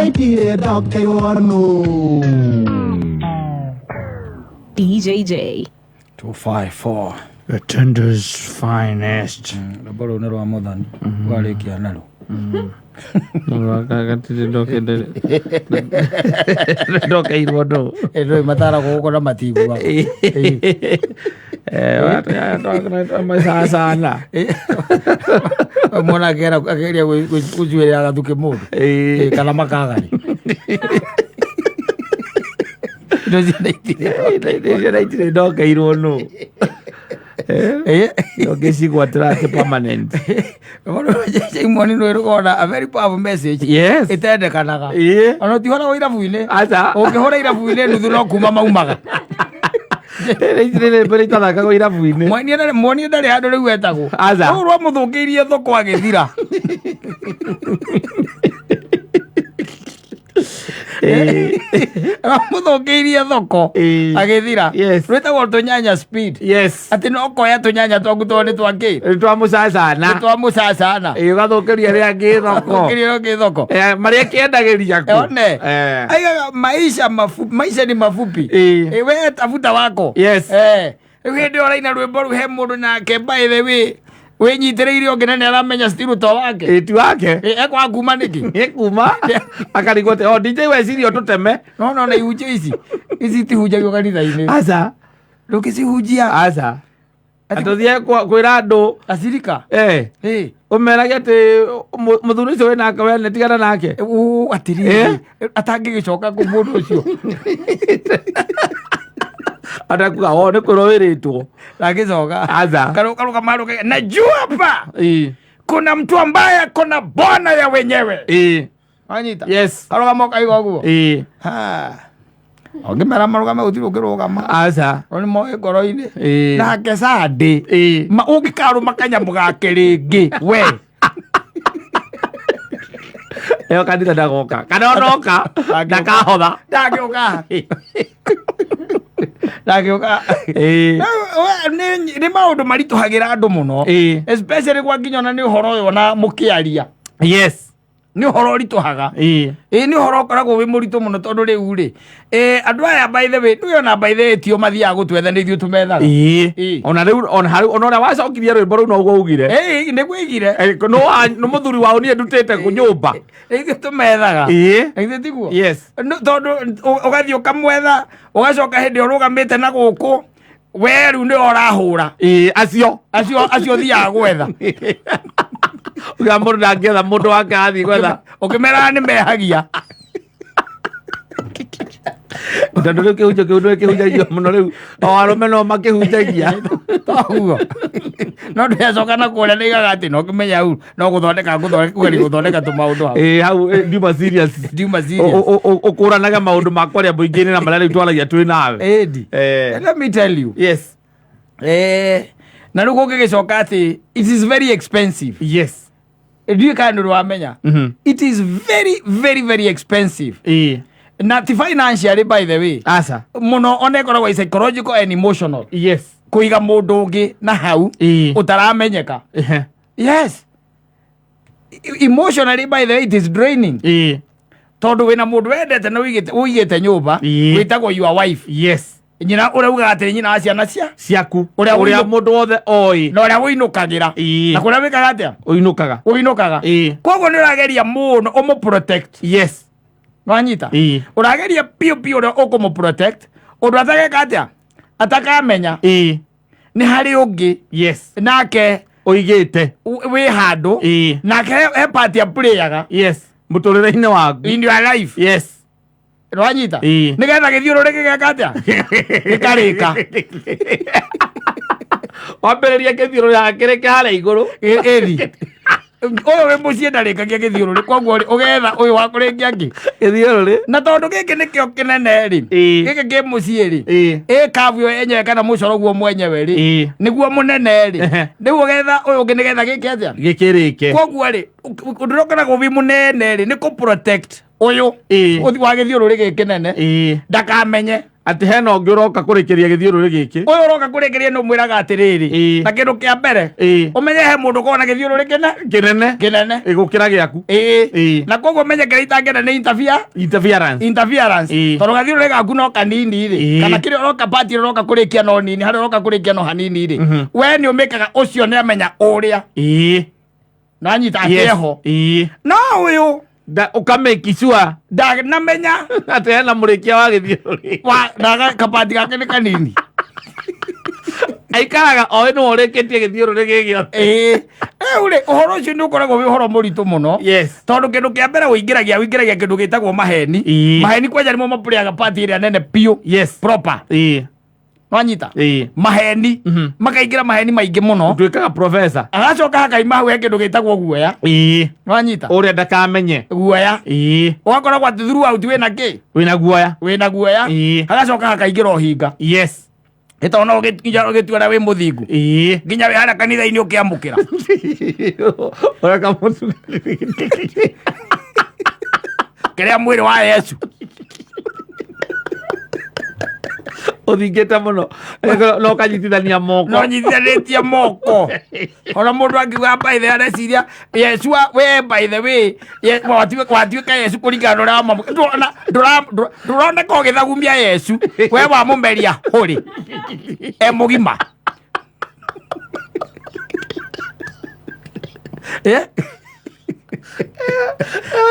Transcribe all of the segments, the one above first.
Itirĩ ndokeirwo nũ. DJJ. 254. The tender's finest. Rwĩmbo rũu nĩ rwa mũthoni warĩkia naruo. Ndokeirwo ndå. Ndũĩ mataragwo gũkũ na matigua. Macacana. Mwana ageria gũcuĩrĩra gathukĩ mũndũ. Kana makagarĩ. Indo ciana itirĩ. Ciana itirĩ ndokeirwo nũ. Ndongĩcigwatĩra atĩ permanent. Imoni nĩ rũkona a very powerful message. Yes. Ĩtendekanaga. Ĩĩ. Ona ũtihũragwo irabu-inĩ. Aca. Ũngĩhũra irabu-inĩ nuthu no kuma maumaga. Rĩrĩ rĩmbo rĩtathakagwo irabu-inĩ. Mwonie ndarĩ handũ rĩu etagwo. Aca. Rũu rwamũthũkĩirie thoko agĩthira. Rwamũthũkĩirie thoko Ĩĩ. agĩthira. Yes. Rwĩtagwo tũnyanya speed. Yes. Atĩ no koya tũnyanya twaku tondũ nĩ twa kĩ? Nĩ twamũcacana. Nĩ twa mũcacana. Ĩĩ, ũgathũkĩria arĩa angĩ thoko. Ũthũkĩrie ũngĩ thoko. Marĩa kĩendagĩria kũ. One. Aigaga maisha mafupi, maisha ni mafupi. Ĩĩ. We tafuta wako. Yes. Rĩu hĩndĩ ĩyo ũraina rwĩmbo rũu he mũndũ nake by the way wĩnyitĩrĩire ũngĩ na nĩ aramenya still to wake. Ĩĩ, ti wake. Ĩ, ekwaga kuma nĩkĩ? Nĩ kuma akarigwo atĩ o DJ weciria ũtũteme. No no na ihunjio ici ici itihunjagio kanitha-inĩ. Aca. Ndũngĩcihunjia. Aca. Atũthiĩ kwĩra andũ. Acirika. Eh. Ũmerage atĩ mũthuri ũcio wĩ nake we nĩ tigana nake. Ũ atĩrĩrĩ atangĩgĩcoka kũ mũndũ ũcio. Atakuga o nĩ kwĩrwo wĩrĩtwo. Ndangĩcoka. Aca. Karũgama rũke najua hapa Ĩĩ. kuna mtu ambaye akona bwana ya wenyewe. Ĩĩ. Wanyita? Yes. Karũgama ũkaiga ũguo. Ĩĩ. Ha. Ũngĩmera marũgame gũtirĩ ũngĩrũgama. Aca. O nĩ moĩ ngoro-inĩ. Ĩĩ. Nake Sunday. Ĩĩ. Ma ũngĩkarũma kanyamũ gake rĩngĩ we. Ĩyo kanitha ndagoka. Kana onoka ndakahotha. Ndangĩũka. Ndangĩũka. Ĩĩ. Nĩ maũndũ maritũhagĩra andũ mũno. Ĩĩ. Especially gwakinya ona nĩ ũhoro ũyũ ona mũkĩaria. Yes. Nĩ ũhoro ũritũhaga. Ĩĩ. Ĩĩ nĩ ũhoro ũkoragwo wĩ mũritũ mũno tondũ rĩu rĩ andũ aya by the way ndũĩ ona by the way tio mathiaga gũtwetha nĩ ithuĩ tũmethaga. Ĩĩ. Ĩĩ. Ona rĩu ona harĩ ona ũrĩa wacokirie rwĩmbo rũu noguo ugire. Ĩĩ nĩguo igire. No nĩ mũthuri wao niĩ ndutĩte kũ nyũmba. Nĩ ithuĩ tũmethaga. Ĩĩ. Ithuĩ tiguo? Yes. Tondũ ũgathiĩ ũkamwetha ũgacoka hĩndĩ ĩyo ũrũgamĩte na gũkũ we rĩu nĩwe ũrahũra. Ĩĩ acio. Acio ũthiaga gwetha. Uga mũndũ ndangĩetha mũndũ wake athiĩ gwetha. Ũkĩmeraga nĩ mehagia. Tondũ rĩu kĩhunjio kĩu nĩ kĩhunjagio mũno rĩu o arũme no makĩhunjagia. Toguo. No ndĩracoka na kũrĩa nĩigaga atĩ no kĩmenya hau no gũthondeka kũgeria gũthondeka tũmaũndũ hau. Ĩĩ hau ndiuma serious. Ndiuma serious. Ũkũranaga maũndũ ma kwaria mũingĩ-inĩ na marĩa rĩu twaragia twĩ nawe. Ĩndi. Let me tell you. Yes. Na rĩu kũngĩgĩcoka atĩ it is very expensive. Yes. Ndiũĩ kana nĩ ũrĩ wamenya. It is very very very expensive. Ĩĩ. Na ti financially by the way. Aca. Mũno ona ĩkoragwo psychological and emotional. Yes. Kũiga mũndũ ũngĩ na hau Ĩĩ. ũtaramenyeka. Ehe. Yes. Emotionally by the way it is draining. Ĩĩ. Tondũ wĩna mũndũ wendete na ũigĩte nyũmba Ĩĩ. wĩtagwo your wife. Yes. Nyina ũrĩa ugaga atĩ nyina wa ciana cia ciaku Ũrĩa ũrĩa mũndũ wothe oĩ na ũrĩa ũinũkagĩra. Ĩĩ. Na kũrĩa wĩkaga atĩa? Ũinũkaga. Ũinũkaga. Ĩĩ. Koguo nĩ ũrageria mũno ũmũ protect. Yes. Wanyita? Ĩĩ. Ũrageria biũ biũ ũrĩa ũkũmũ protect ũndũ atageka atĩa? Atakamenya. Ĩĩ. Nĩ harĩ ũngĩ. Yes. Nake ũigĩte. Wĩ handũ. Ĩĩ. Nake he part ya playaga. Yes. Mũtũrĩre-inĩ waku. In your life. Yes. Wanyita? Ĩĩ. Nĩgetha gĩthiũrũrĩ gĩgeka atĩa? Gĩkarĩka. Wambĩrĩria gĩthiũrũrĩ kĩrĩ harĩa igũrũ. Ĩthi. Ũyũ wĩ mũciĩ ndarĩkagia gĩthiũrũrĩ koguo rĩ, ũgetha ũyũ wa kũrĩkia ngĩ. Gĩthiũrũrĩ. Na tondũ gĩkĩ nĩkĩo kĩnene rĩ. Ĩĩ. Gĩkĩ kĩ mũciĩ rĩ. Ĩĩ. Ĩ kabu ĩyo yenyewe kana mũcoro guo mwenyewe rĩ. Ĩĩ. Nĩguo mũnene rĩ. Ehe. Rĩu ũgetha ũyũ ũngĩ nĩgetha gĩke atĩa? Gĩkĩrĩke. Koguo rĩ, ũndũ ũrĩa ũkoragwo wĩ mũnene rĩ nĩ kũ protect ũyũ. Ĩĩ. Ũthi wa gĩthiũrũrĩ gĩkĩ kĩnene. Ĩĩ. Ndakamenye. Atĩ hena ũngĩ ũroka kũrĩkĩria gĩthiũrũrĩ gĩkĩ. Ũyũ ũroka kũrĩkĩria nĩ ũmwĩraga atĩrĩrĩ, Ĩĩ. na kĩndũ kĩa mbere, Ĩĩ. ũmenye he mũndũ ũkoragwo na gĩthiũrũrĩ kĩne Kĩnene. kĩnene. Ĩ, gũkĩra gĩaku. Ĩĩ. Ĩĩ. Na koguo menye kĩrĩa itangĩenda nĩ interfere Interference. interference, Ĩĩ. tondũ gathiũrũrĩ gaku no kanini rĩ, Ĩĩ. kana kĩrĩa ũroka pati ĩrĩa ũroka kũrĩkia no nini, harĩa ũroka kũrĩkia no hanini rĩ, we nĩ ũmĩkaga ũcio nĩ amenya ũrĩa Ĩĩ. nanyita Yes. atĩ eho. Ĩĩ. No ũyũ Ũkamake sure ndanamenya atĩ hena mũrĩkia wa gĩthiũrũrĩ. wa na kapati gake nĩ kanini. Aikaraga oĩ nĩwe ũrĩkĩtie gĩthiũrũrĩ gĩ gĩothe. Ĩĩ, rĩu rĩ, ũhoro ũcio nĩ ũkoragwo wĩ ũhoro mũritũ mũno, Yes. tondũ kĩndũ kĩa mbere ũingĩragia kĩndũ gĩtagwo maheni. Ĩĩ. Maheni kwanja nĩmo mapũrĩaga pati ĩrĩa nene biũ. Yes. Proper. Ĩĩ. Nwanyita? Ĩĩ. Maheni. Makaingĩra maheni maingĩ mũno. Ũtuĩkaga professor. Agacoka hakaima hau he kĩndũ gĩtagwo guoya. Ĩĩ. Nwanyita? Ũrĩa ndakamenye. Guoya. Ĩĩ. Ũgakoragwo atĩ throughout wĩna kĩ? Wĩna guoya. Wĩna guoya. Ĩĩ. Hagacoka hakaingĩra ũhinga. Yes. Ĩtondũ no ũgĩtua wĩ mũthingu. Ĩĩ. Nginya wĩ harĩa kanitha-inĩ ũkĩamũkĩra. Ũrĩa kamũtu. Kĩrĩa mwĩrĩ wa Yesu. Ũthingĩte mũno. No ũkanyitithania moko. No nyitithanĩtie moko. Ona mũndũ angiuga by the way areciria Yesu we by the way watuĩka Yesu kũringana na ũrĩa ndũroneka ũgĩthagumia Yesu, we wamũmeria hũrĩ e mũgima. Eh?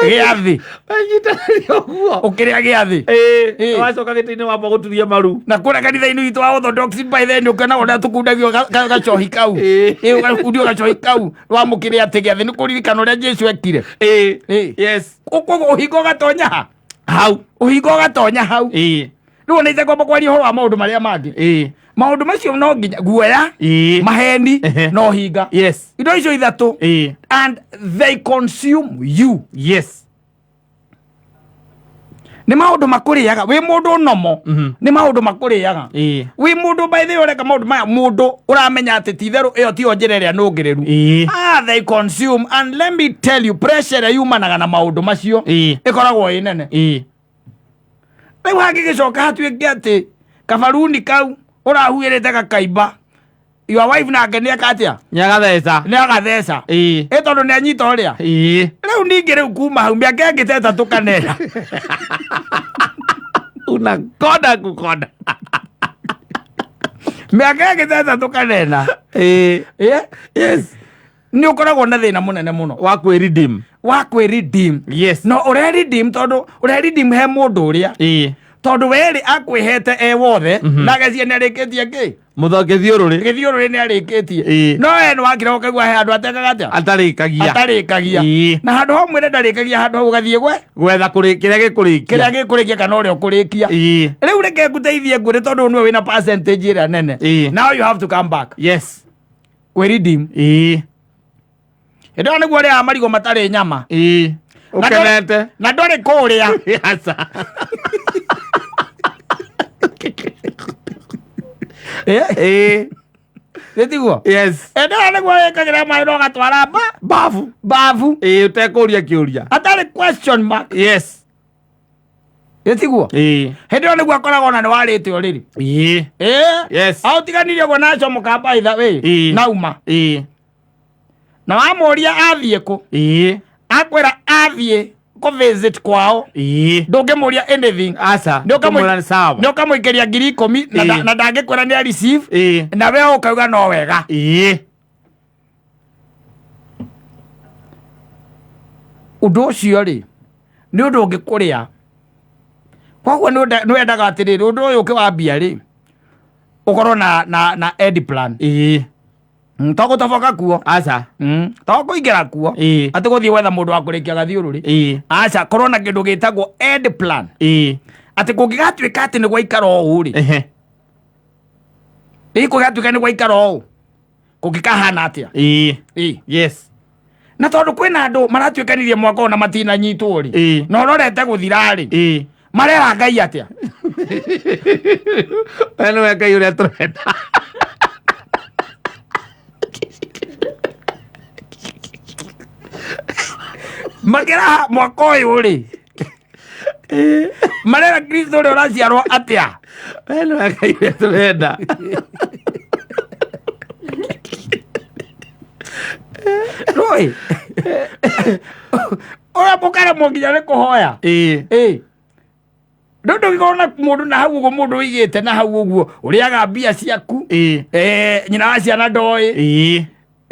Gĩathĩ. Wanyitanĩria ũguo. Ũkĩrĩa gĩathĩ. Ĩĩ. Ĩĩ. Wacoka gĩtĩ-inĩ wamba gũturia maru. Na kũrĩa kanitha-inĩ witũ wa Orthodox by then ũkĩona ũrĩa tũkundagio gacohi kau. Ĩĩ. Ĩĩ, ũgakundio gacohi kau wamũkĩre atĩ gĩathĩ nĩ kũririkana ũrĩa Jesu ekire. Ĩĩ. Ĩĩ. Yes. Koguo ũhingo ũgatonya ha? Hau. Ũhingo ũgatonya hau. Ĩĩ. Rĩu ona itekwamba kwaria ũhoro wa maũndũ marĩa mangĩ. Ĩĩ. Maũndũ macio no nginya guoya, Ĩĩ. maheni, Ehe. na ũhinga. Yes. Indo icio ithatũ, Ĩĩ. and they consume you. Yes. Nĩ maũndũ makũrĩaga wĩ mũndũ nomo. Nĩ maũndũ makũrĩaga. Ĩĩ. Wĩ mũndũ by the way ũreka maũndũ maya, mũndũ ũramenya atĩ ti itherũ ĩyo tiyo njĩra ĩrĩa nũngĩrĩru. Ĩĩ. Ah, they consume, and let me tell you, pressure ĩrĩa yumanaga na maũndũ macio Ĩĩ. ĩkoragwo ĩ nene. Ĩĩ. Rĩu hangĩgĩcoka hatuĩke atĩ kabaruni kau ũrahuĩrĩte gakaimba, your wife nake nĩeka atĩa? Nĩagatheca. Nĩ agatheca. Ĩĩ. Ĩ tondũ nĩ anyita ũrĩa. Ĩĩ. Rĩu ningĩ rĩu kuma hau mĩaka ĩngĩ ta ĩtatũ kanera. Unakonda kukonda. Mĩaka ĩngĩ ta ĩtatũ kanena. Ĩĩ. Ĩ? Yes. Nĩ ũkoragwo na thĩna mũnene mũno Wa kwĩredeem. Wa kwĩredeem. Yes. No ũreredeem tondũ ũreredeem he mũndũ ũrĩa, Ĩĩ. tondũ werĩ akwĩhete e wothe na ageciria nĩ arĩkĩtie kĩ? Mũthongĩthiũrũrĩ. Gĩthiũrũrĩ nĩ arĩkĩtie. Ĩĩ. No we nĩ wakira ũkaigua he handũ atekaga atĩa? Atarĩkagia. Atarĩkagia. Ĩĩ. Na handũ hau mwĩre ndarĩkagia, handũ hau ũgathiĩ gwe Gwetha kĩrĩa gĩkũrĩkia. Kĩrĩa gĩkũrĩkia kana ũrĩa ũkũrĩkia. Ĩĩ. Rĩu reke ngũteithie ngwĩre, tondũ nĩwe wĩna percentage ĩrĩa nene. Ĩĩ. Now you have to come back Yes. kwĩredeem. Ĩĩ. Hĩndĩ ĩyo nĩguo ũrĩaga marigũ matarĩ nyama. Ĩĩ. Na ndũrĩ- Ũkenete. Na ndũrĩ kũrĩa. Aca. Ĩĩ, gĩtiguo? Yes. Hĩndĩ ĩyo nĩguo wĩkagĩra maĩ na ũgatwara mba Babu. Babu. Ĩĩ, ũtekũria kĩũria. Atarĩ question mark. Yes. Gĩtiguo? Ĩĩ. Hĩndĩ ĩyo nĩguo akoragwo na nĩ warĩte ũrĩrĩ. Ĩĩ. Ĩĩ. Yes. Aũtiganirie ũguo na acomoka by the way. Ĩĩ. Nauma. Ĩĩ. Na wamũria athiĩ kũ, Ĩĩ. akwĩra athiĩ kũ visit kwao. Ĩĩ. Ndũngĩmũria anything. Aca. Nĩ Ũkamwĩra nĩ sawa. Nĩ ũkamũikĩria 10,000 na Ĩĩ. na ndangĩkwĩra nĩ a receive. Ĩĩ. Na we ũkauga no wega. Ĩĩ. Ũndũ ũcio rĩ, nĩ ũndũ ũngĩkũrĩa. Koguo nĩ wendaga atĩrĩrĩ, ũndũ ũyũ ũkĩwambia rĩ, ũkorwo na end plan. Ĩĩ. To gũtoboka kuo. Aca. To kũingĩra kuo Ĩĩ. atĩ gũthiĩ gwetha mũndũ wa kũrĩkia gathiũrũrĩ. Ĩĩ. Aca, korwo na kĩndũ gĩtagwo end plan, Ĩĩ. atĩ kũngĩgatuĩka atĩ nĩ gwaikara ũũ rĩ, Ehe. ĩ kũgatuĩka nĩ gwaikara ũũ, kũngĩkahana atĩa? Ĩĩ. Ĩ. Yes. Na tondũ kwĩna andũ maratuĩkanirie mwaka ũyũ na matinanyitwo rĩ, Ĩĩ. na ũrorete gũthira rĩ, Ĩĩ. marera Ngai atĩa? We nĩwe Ngai ũrĩa tũrenda. Makĩra mwaka ũyũ rĩ. Marera Kristo ũrĩa ũraciarwo atĩa? We nĩwe Ngai ũrĩa tũrenda. Rũĩ ũrĩa mũkaremwo nginya nĩ kũhoya. Ĩĩ. Ĩĩ, rĩu ndũngĩkorwo na mũndũ na hau ũguo, mũndũ wĩigĩte na hau ũguo, ũrĩaga mbia ciaku. Ĩĩ. Nyina wa ciana ndoĩ. Ĩĩ.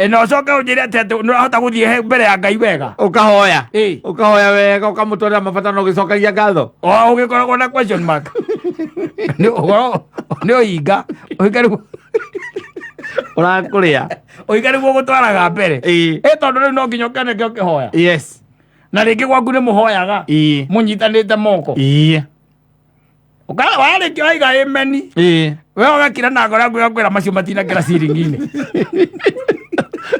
Na ũcoke ũnjĩre atĩ nĩ ũrahota gũthiĩ mbere ya Ngai wega. Ũkahoya. Ĩĩ. Ũkahoya wega, ũkamũtwarĩra mabata na ũgĩcokagia ngatho. O ũgĩkoragwo na question mark, nĩ ũhoro nĩ ũhinga, ũhinga nĩguo. Ũrakũrĩa. Ũhinga nĩguo gũtwaraga mbere. Ĩĩ. Ĩ, tondũ rĩu no nginya ũkĩoneke ũkĩhoya. Yes. Na rĩngĩ gwaku nĩ mũhoyaga Ĩĩ. mũnyitanĩte moko. Ĩĩ. Warĩkia waiga ĩmeni. Ĩĩ. We ũgakira na ngoro yaku ĩgakwĩra macio matinakĩra ciringi-inĩ.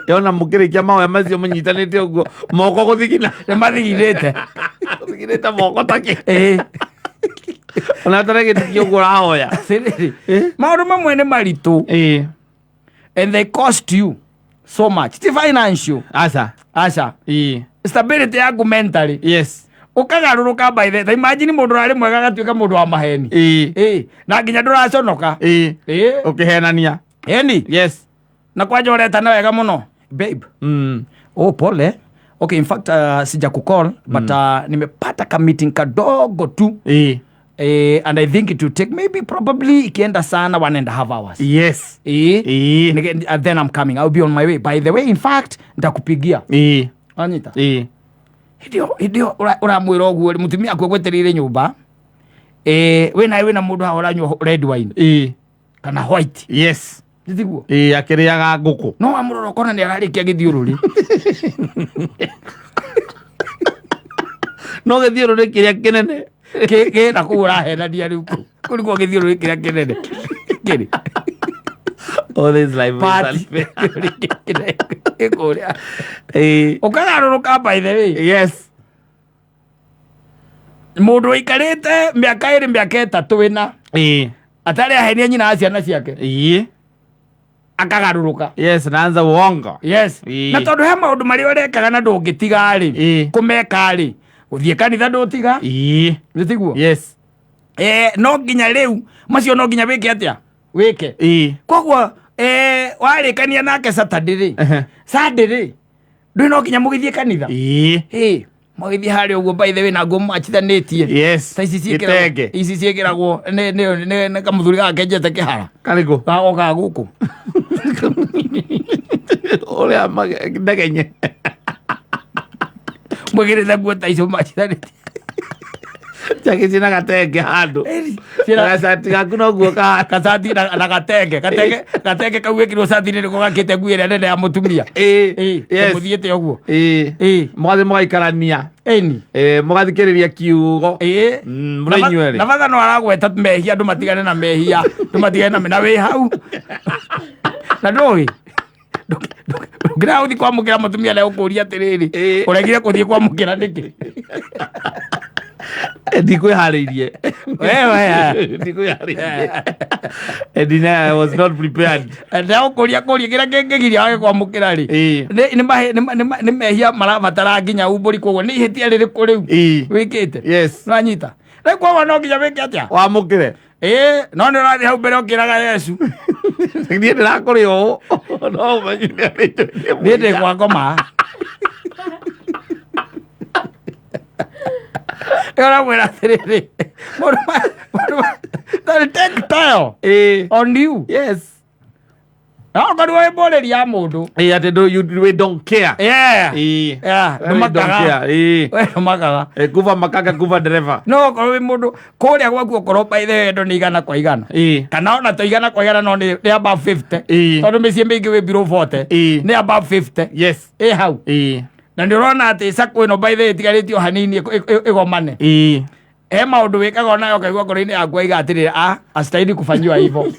Yona mũkĩrĩkia mahoya macio mũnyitanĩte ũguo moko gũthigina. Nĩ mathiginĩte. Gũthiginĩte moko takĩ. Ĩĩ. Ona ũtaregĩtikia ũguo ũrahoya. Atĩrĩrĩ, maũndũ mamwe nĩ maritũ Ĩĩ. and they cost you so much, ti financial. Aca. Aca. Ĩĩ. Stability yaku mentally. Yes. Ũkagarũrũka. By the ta imagine mũndũ ũrarĩ mwega agatuĩka mũndũ wa maheni. Ĩĩ. Ĩĩ, na nginya ndũraconoka. Ĩĩ. Ĩĩ. Ũkĩhenania. Ĩni. Yes. Na kwanja ũretana wega mũno, babe. Oh, pole. Okay, in fact, sija kucall, but nimepata ka meeting kadogo tu. Ĩĩ. And I think it will take maybe probably ikienda sana 1.5 hours. Yes. Eh. Ĩĩ. Then I'm coming, I'll be on my way. By the way, in fact, nitakupigia. Ĩĩ. Anyita. Ĩĩ. Hĩndĩ ĩyo ũramwĩra ũguo rĩ, mũtumia aku egwetereire nyũmba, wĩna mũndũ haha ũranyua red wine Ĩĩ. kana white. Yes. Tiguo? Ĩĩ, akĩrĩaga ngũkũ. No wamũrora ũkona nĩ ararĩkia gĩthiũrũrĩ. No gĩthiũrũrĩ kĩrĩa kĩnene. Kĩna kũu ũrahenania rĩu, kũu kũu nĩkuo gĩthiũrũrĩ kĩrĩa kĩnene kĩrĩ. All this life is Party. unfair. Gĩthiũrũrĩ kĩnene gĩkũrĩa. Ĩĩ. Ũkagarũrũka, by the way. Yes. Mũndũ ũikarĩte mĩaka 2, mĩaka 3 ĩna Ĩĩ. atarĩ ahenia nyina wa ciana ciake, Ĩĩ. akagarũrũka. Yes, naanza uongo. Yes. Ĩĩ. Na tondũ he maũndũ marĩa ũrekaga na ndũngĩtiga rĩ, Ĩĩ. kũmeka rĩ, gũthiĩ kanitha ndũtiga. Ĩĩ. Nĩ tiguo? Yes. No nginya rĩu macio no nginya wĩke atĩa, wĩke. Ĩĩ. Koguo warĩkania nake Saturday rĩ, Sunday rĩ, ndũĩ no nginya mũgĩthiĩ kanitha. Ĩĩ. Ĩ, mũgĩthiĩ harĩa ũguo, by the way, na nguo mwachithanĩtie. Yes. Ta ici ciĩkĩragwo Gĩtenge. ici ciĩkĩragwo nĩ kamũthuri gaka kenjete kĩhara. Karĩkũ? Gagokaga gũkũ. Ũrĩa ndegenye. Mwĩkĩrĩte nguo ta icio mwachithanĩtie. Jaki cina gatenge handũ. Ciĩna- Gacati gaku noguo kahana. Gacati na gatenge kau wĩkĩrwo cati-inĩ nĩko gakĩte nguo ĩrĩa nene ya mũtumia. Ĩĩ. Ĩ, Yes. mũthiĩte ũguo. Ĩĩ. Ĩ. Mũgathiĩ mũgaikarania. Ĩni. Ĩĩ, mũgathikĩrĩria kiugo. Ĩ. Mũrĩ inyuerĩ. Na batha no aragweta mehia, andũ matigane na mehia, andũ matigane na wĩ hau na ndũĩ ndũngĩrega gũthiĩ kwamũkĩra mũtumia na ũkũria atĩrĩrĩ, Ĩĩ. ũregire kũthiĩ kwamũkĩra nĩkĩ? Ndikwĩharĩirie. Wewe. Ndikwĩharĩirie. And I was not prepared. Ndagũkũria kũria kĩrĩa kĩngĩgiria wage kwamũkĩra rĩ, Ĩĩ. nĩ mehia marabatara nginya umbũri, koguo nĩ ihĩtia rĩrĩkũ rĩu Ĩĩ. wĩkĩte? Yes. Nĩwanyita? Rĩu koguo no nginya wĩke atĩa? Wamũkĩre. Ĩĩ, no nĩ ũrathiĩ hau mbere ũkĩraga Yesu, Niĩ ndĩrakũrĩa ũũ. No ũmenye nĩ arĩ niĩ ndĩ kwa ngoma. Ũramwĩra atĩrĩrĩ, mũndũ they take time Ĩĩ. on you. Yes. No ũkorirwo wĩ mbũrĩri ya mũndũ. Ĩĩ, atĩ you, we don't care. Yeah. Ĩĩ. Yeah, We don't ndũmakaga. care. Ĩĩ. We ndũmakaga. Ĩ, kuva makaka kuva dereva. No okorwo wĩ mũndũ kũrĩa gwaku, okorwo by the way ndo nĩ 100%, Ĩĩ. kana ona to 100%, no nĩ above 50, Ĩĩ. tondũ mĩciĩ mĩingĩ wĩ below 40, Ĩĩ. nĩ above 50. Yes. Ĩ hau. Ĩĩ. Na nĩ ũrona atĩ sacco ĩno, by the way, ĩtigarĩtio hanini ĩgomane. Ĩĩ. He maũndũ wĩkaga onayo ũkaigua ngoro-inĩ yaku aiga atĩrĩrĩ, a astahili kufanyiwa hivyo.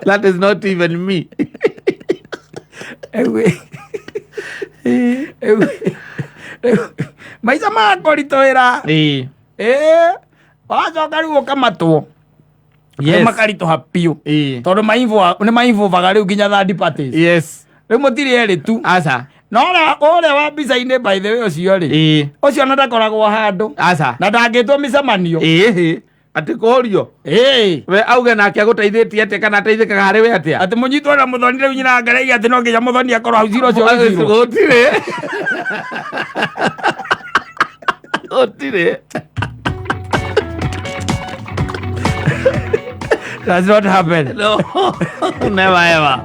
That is not even me. Rĩu maica makũritũhĩra. Ĩĩ. Ĩĩ, wacoka rĩu ũkamatwo. Yes. Makaritũha biũ, Ĩĩ. tondũ nĩ mainvolvaga rĩu nginya third parties. Yes. Rĩu mũtirĩ erĩ tu. Aca. Na ũrĩa wa mbica-inĩ, by the way, ũcio rĩ, ũcio ona ndakoragwo handũ Aca. na ndangĩtwo mĩcemanio. Ĩhĩ, atĩ kũrio we auge nake agũteithĩtie atĩa kana ateithĩkaga harĩ we atĩa? Atĩ mũnyitwo na mũthoni rĩu nyina ngereire atĩ no nginya mũthoni akorwo hau cira ũcio ũgĩcirwo. Gũtirĩ, gũtirĩ. Does not happen. No, never ever.